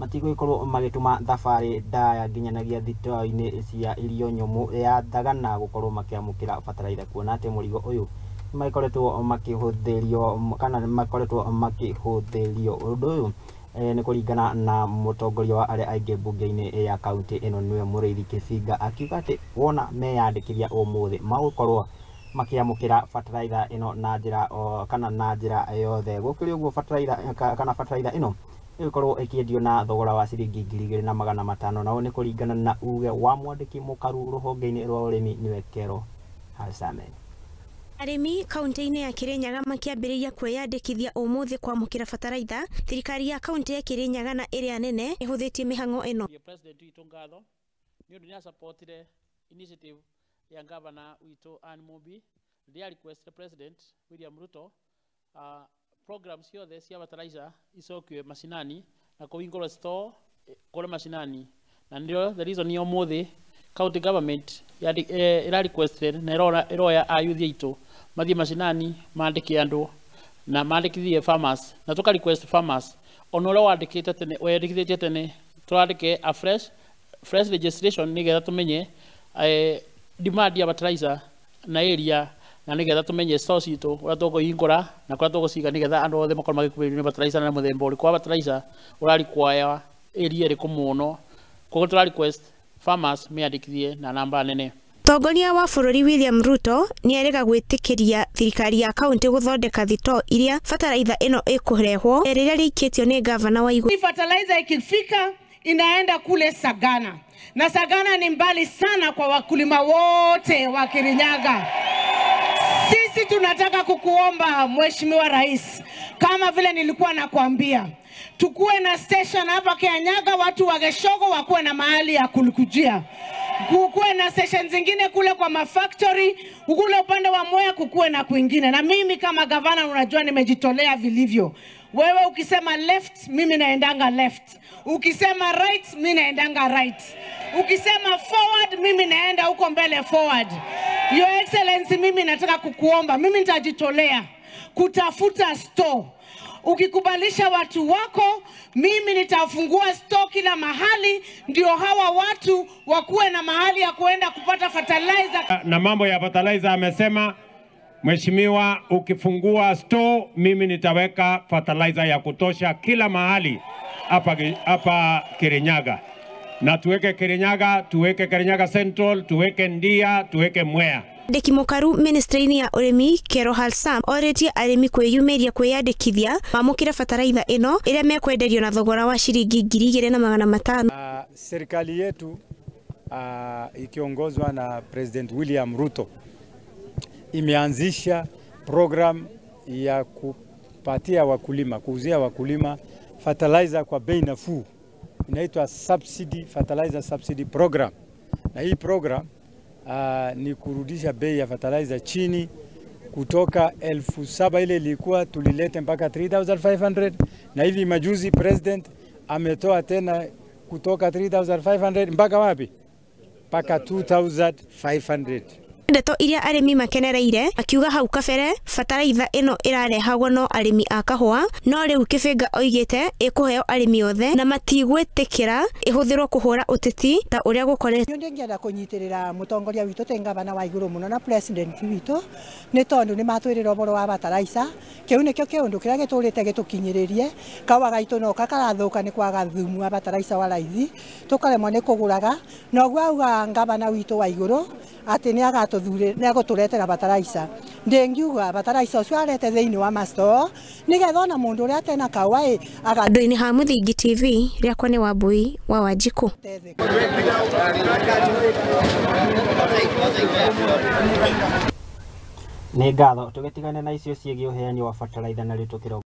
Matigũgĩkorwo magĩtuma thabarĩ ndaya nginyanagia thitoo-inĩ cia irio nyũmũ ya Thagana gũkorwo makĩamũkĩra bataraitha, kuona atĩ mũrigo ũyũ magĩkoretwo makĩhũthĩrio kana makoretwo makĩhũthĩrio. Ũndũ ũyũ nĩ kũringana na mũtongoria wa arĩa aingĩ mbunge-inĩ ya kaunti ĩno nĩwe Mũrĩithi Kĩbinga, akiuga atĩ wona meyandĩkithia ũmũthĩ magũkorwo makĩamũkĩra bataraitha ĩno na njĩra kana na njĩra yothe. Gũkĩrĩ ũguo bataraitha kana bataraitha ĩno ĩgũkorwo ĩkĩendio na thogora wa ciringi 2500, na ũũ nĩ kũringana na uge wa mwandĩki mũkaru rũhonge-inĩ rwa ũrĩmi nĩwe Kero Halsame. Arĩmi kaunti-inĩ ya Kirinyaga makĩambĩrĩria kwĩyandĩkithia ũmũthĩ kwamũkĩra bataraitha. Thirikari ya kaunti ya Kirinyaga na ĩrĩa nene ĩhũthĩtie mĩhang'o ĩno. President witũ ngatho nĩ ũndũ nĩ initiative ya gavana witũ Anne Mumbi rĩrĩa request President William Ruto program ciothe cia fertilizer icokio macinani na kũhingũrwo store kũrĩ macinani, na nĩrĩo the reason ũmũthĩ county government ĩra requested na ĩroya ayuthi aitũ mathiĩ macinani mandĩke andũ na mandĩkithie farmers, na tũka request farmers ona ũrĩa wandĩkĩte tene weyandĩkithĩtie tene tũrandĩke a fresh registration nĩgetha tũmenye demand ya fertilizer na area, na nĩgetha tũmenye store citũ ũrĩa tũkũhingũra na kũrĩa tũgũciga nĩgetha andũ othe makorwo magĩkuhĩrĩrio nĩ fertilizer na mũthemba ũrĩkũ wa fertilizer ũra require area ĩrĩkũ mũno. Koguo tũra request farmers meyandĩkithie na namba nene. Mũtongoria wa bũrũri William Ruto nĩerĩga gwĩtĩkĩria thirikari ya kaunti gũthondeka thitoo iria bataraitha ĩno ĩkũrehwo rĩrĩa rĩikĩtio nĩ gavana wa Igũrũ. Fertilizer ikifika inaenda kule Sagana, na Sagana ni mbali sana kwa wakulima wote wa Kirinyaga. Sisi tunataka kukuomba Mheshimiwa Rais, kama vile nilikuwa nakwambia, tukuwe na station hapa Kirinyaga, watu wa Geshogo wakuwe na mahali ya kulikujia. Kukuwe na station zingine kule kwa mafactory, kule upande wa Mwea kukuwe na kwingine. Na mimi kama gavana unajua nimejitolea vilivyo. Wewe ukisema left, mimi naendanga left. Ukisema right, mimi naendanga right. Ukisema forward, mimi naenda huko mbele forward. Your Excellency, mimi nataka kukuomba, mimi nitajitolea kutafuta store. Ukikubalisha watu wako, mimi nitafungua store kila mahali, ndio hawa watu wakuwe na mahali ya kuenda kupata fertilizer. Na mambo ya fertilizer amesema, Mheshimiwa, ukifungua store, mimi nitaweka fertilizer ya kutosha kila mahali hapa Kirinyaga. Na tuweke Kirinyaga, tuweke Kirinyaga Central, tuweke Ndia, tuweke Mwea. Mwandĩki mũkaru ministry-inĩ ya ũrĩmi Kero Halsam orĩtie arĩmi kwĩyumĩria kwĩyandĩkithia mamũkĩre bataraitha ĩno ĩrĩa mekwenderio na thogora wa ciringi 2500. Serikali yetu ikiongozwa na President William Ruto imeanzisha program ya kupatia wakulima, kuuzia wakulima fertilizer kwa bei nafuu. Inaitwa subsidy, fertilizer subsidy program. Na hii program ni kurudisha bei ya fertilizer chini kutoka 7,000 ile ilikuwa tulilete mpaka 3,500, na hivi majuzi president ametoa tena kutoka 3,500 mpaka wapi? Mpaka 2,500. Ndeto iria arĩmi makenereire akiuga hau kabere bataraitha ĩno ĩrarehagwo no arĩmi a kahũa, no rĩu Kĩbinga oigĩte ĩkũheo arĩmi othe na matigwĩtĩkĩra ĩhũthĩrwo kũhũra ũteti ta ũrĩa gũkoretwo. Ndingĩenda kũnyitĩrĩra mũtongoria witũ te gavana wa Igũrũ mũno na president witũ nĩ tondũ nĩ matwĩrĩra ũhoro wa bataraitha. Kĩu nĩkĩo kĩũndũ kĩrĩa gĩtũrĩte gĩtũkinyĩrĩrie kawa gaitũ no karathũka nĩ kwaga thumu wa bataraitha wa raithi tũkaremwo nĩ kũgũraga, na ũguo auga gavana witũ wa Igũrũ atĩ nĩ agũtũretera bataraitha. Ndingiuga bataraitha ũcio arete thĩinĩ wa mastore nĩgetha ona mũndũ ũrĩa atena kawa ĩ Andũ-inĩ ha Mũthingi TV, rĩakwa nĩ Wambui wa Wanjikũ. Nĩ ngatho tũgĩtigane na icio ciĩgiĩ ũheani wa bataraitha na rĩu tũkĩro